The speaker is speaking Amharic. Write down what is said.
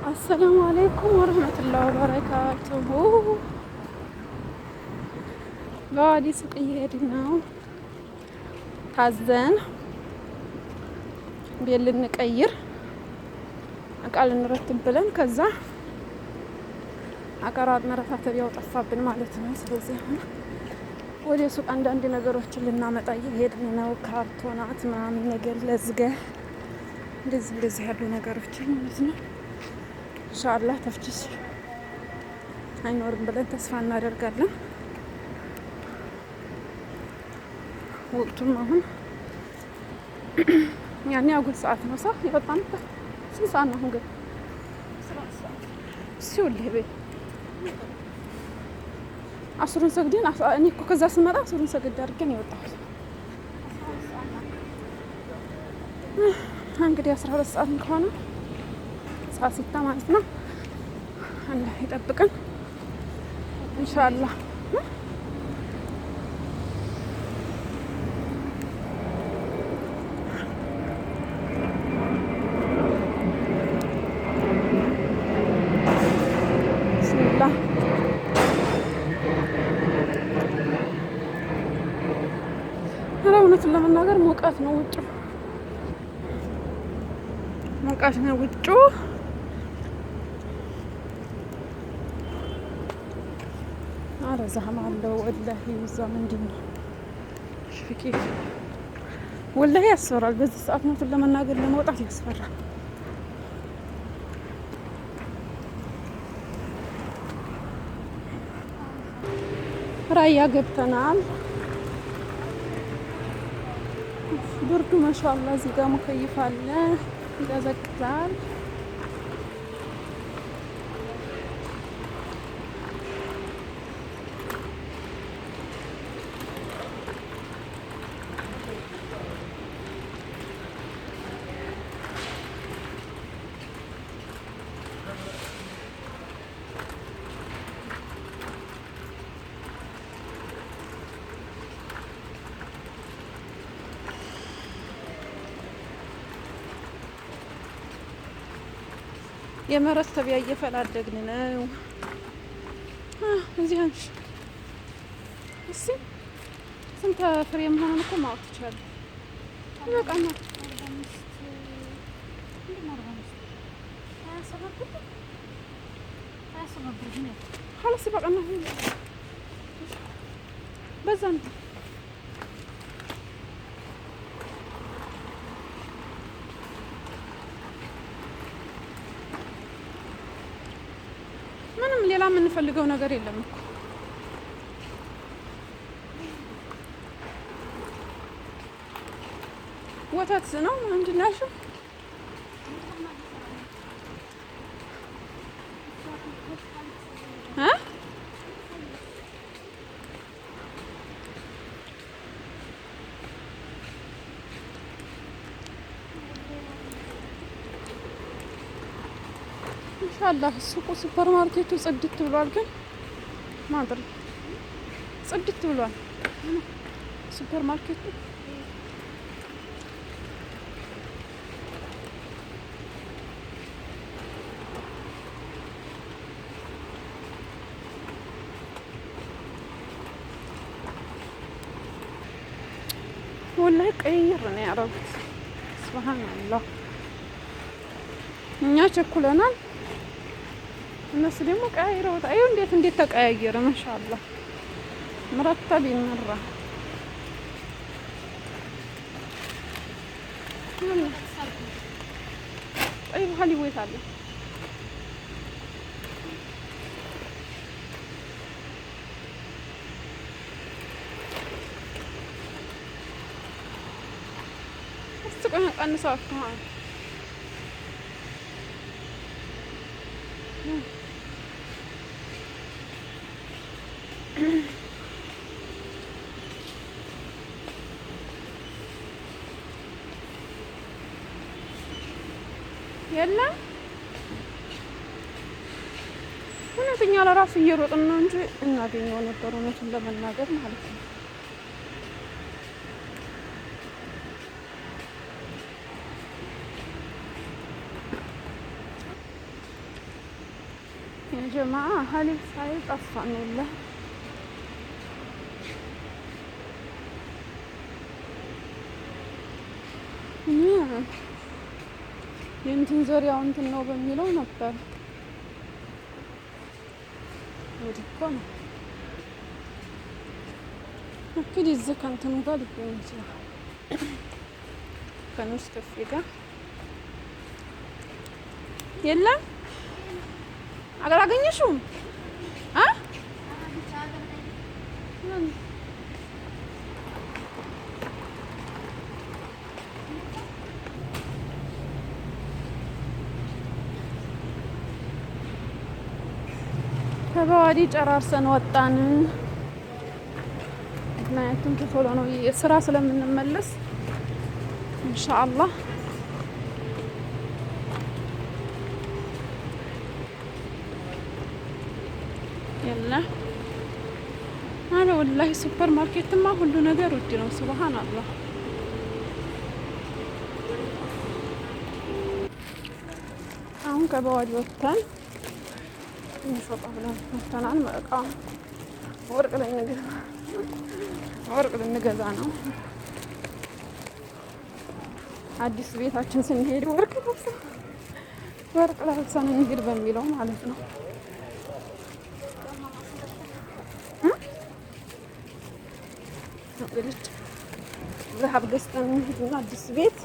السلام عليكم ورحمة الله وبركاته። በዋዲ ሱቅ እየሄድን ነው። ታዘን ቤት ልንቀይር እቃ ልንረትብ ብለን ከዛ አቀራጥ መረታተቢያው ጠፋብን ማለት ነው። ስለዚህ አሁን ወደ ሱቅ አንዳንድ ነገሮችን ልናመጣ እየሄድን ነው። ካርቶናት ምናምን ነገር ለዝገ እንደዚህ እንደዚህ ያሉ ነገሮችን ማለት ነው። ኢንሻአላህ ተፍችሽ አይኖርም ብለን ተስፋ እናደርጋለን። ወቅቱም አሁን ያኔ አጉል ሰዓት ነው። ሳ የወጣንበት ስንት ሰዓት ነው አሁን ግን? ሲውልህ ቤት አስሩን ሰግደን እኔ እኮ ከዛ ስመጣ አስሩን ሰግድ አድርገን ነው የወጣሁት። እንግዲህ 12 ሰዓት ከሆነ ሰዓት ሲታ ማለት ነው። አላህ ይጠብቀን ኢንሻአላህ። ብስሚላህ። ኧረ እውነቱን ለመናገር ሙቀት ነው ውጭ፣ ሙቀት ነው ውጭ። አረ ዛህም አለው ወላሂ። እዛ ምንድን ነው ሽፊ ወላሂ ያስፈራል። በዚህ ሰዓት እውነቱን ለመናገር ለመውጣት ያስፈራል። ራያ ገብተናል። ብርዱ ማሻአላ እዚህ ጋር ሙከይፍ አለ፣ ይቀዘቅዛል። የመረተቢያ እየፈላለግን ነው። እዚህ አንቺ እስኪ ስንት ፍሬ መሆኑን እኮ ማወቅ ትችላለህ። ይበቃናል። خلاص ይበቃናል። በዛ ነው። ምንም ሌላ የምንፈልገው ነገር የለም እኮ። ወተት ነው ምንድን ነው ያልሽው? እ ኢንሻአላህ ሱቁ ሱፐር ማርኬቱ ጽድት ብሏል። ግን ማድር ጽድት ብሏል ሱፐር ማርኬቱ። ወላሂ ቀይር ነው ያደረጉት። ሱብሃንአላህ እኛ ቸኩለናል፣ እነሱ ደግሞ ቀያይረውታል። አዩ እንዴት እንዴት ተቀያየረ! ማሻአላህ مرتب مرة። طيب ሀሊብ ወይት አለ? እስቲ ቆይ ቀንሰው። የለም እውነተኛ ለራሱ እየሮጥን ነው እንጂ እናገኘው ነበር፣ እውነቱን ለመናገር ማለት ነው። ጀማ حليب سائل ጠፋን። የለ የእንትን ዘሪያው እንትን ነው በሚለው ነበር። ወዲህ እኮ ነው أكيد እዚህ ከእንትኑ ጋር ሊገኝ ይችላል፣ ከኔስካፌ ጋር የለም። አላገኘሽውም? አ ከበዋዲ ጨራርሰን ወጣን። ምክንያቱም ቶሎ ነው ስራ ስለምንመለስ ኢንሻአላህ። የለ አረ ወላሂ ሱፐር ማርኬትማ ሁሉ ነገር ውድ ነው። ሱብሃን አላህ። አሁን ከበዋዲ ወጥተን ትንሽ ወጣ ብለን ወጥተናል። እቃ ወርቅ ልንገዛ ነው። አዲስ ቤታችን ስንሄድ ወርቅ ለብሰን እንሂድ በሚለው ማለት ነው። እንግዲህ ذهب ገዝተን እንሂድና አዲስ ቤት።